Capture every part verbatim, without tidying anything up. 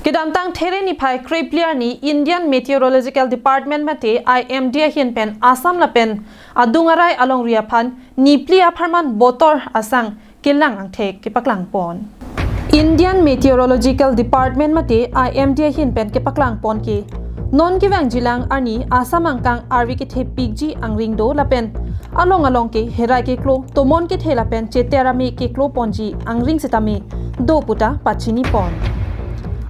Kedamtang There niphai krephli arni Indian Meteorological Department mate I M D ahin pen Assam lapen adung arai alongri aphan nipli apharman botor asang kelang angthek kepaklang pon. Indian Meteorological Department mate I M D ahin pen kepaklang pon ke non kevangjilang arni Assam angkang arve kethe pikji angring do lapen along along ke herai keklo, tomon kethe lapen cheter ame keklo ponji angring sitame do puta pachini pon.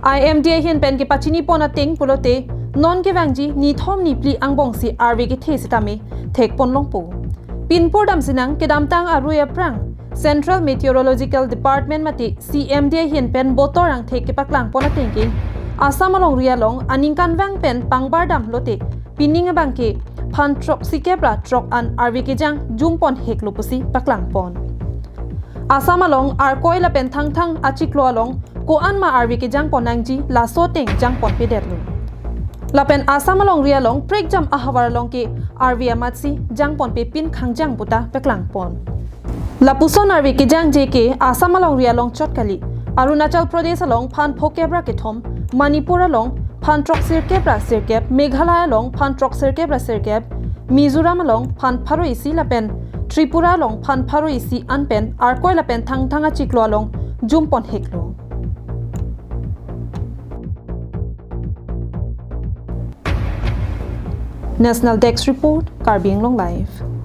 I M D ahin pen kepachini pon ateng pulote non kevangji nithom nipli angbongsi arve kethe sitame thek pon longpo. Pinpur damsinang kedamtang arui aphrang Central Meteorological Department mate C M D ahin pen botor angthek kepaklang pon ateng ke Assam alongri along aningkanvang pen pangbar dam lote pining abang ke phan throksi kep ra throk an arve kejang jum pon heklo pusi paklang pon. Assam along Arkoi lapen Thangthang achiklo along ko-an ma arve kejang pon nangji laso ateng jang ponpe detlo. Lapen Assam alongri along prekjam ahavar along ke arve amatsi jang ponpe pin khangjang puta paklang pon. Lapuson arve kejangje ke Assam alongri along chot kali, Arunachal Pradesh along phan phokep ra kethom, Manipur along phan throksirkep ra sirkep, Meghalaya along phan throksirkep ra sirkep, Mizoram along phan pharo isi lapen Tripura along phan pharo isi an pen Arkoi lapen Thangthang achiklo along jum pon heklo. National Desk Report, Karbi Anglong Live.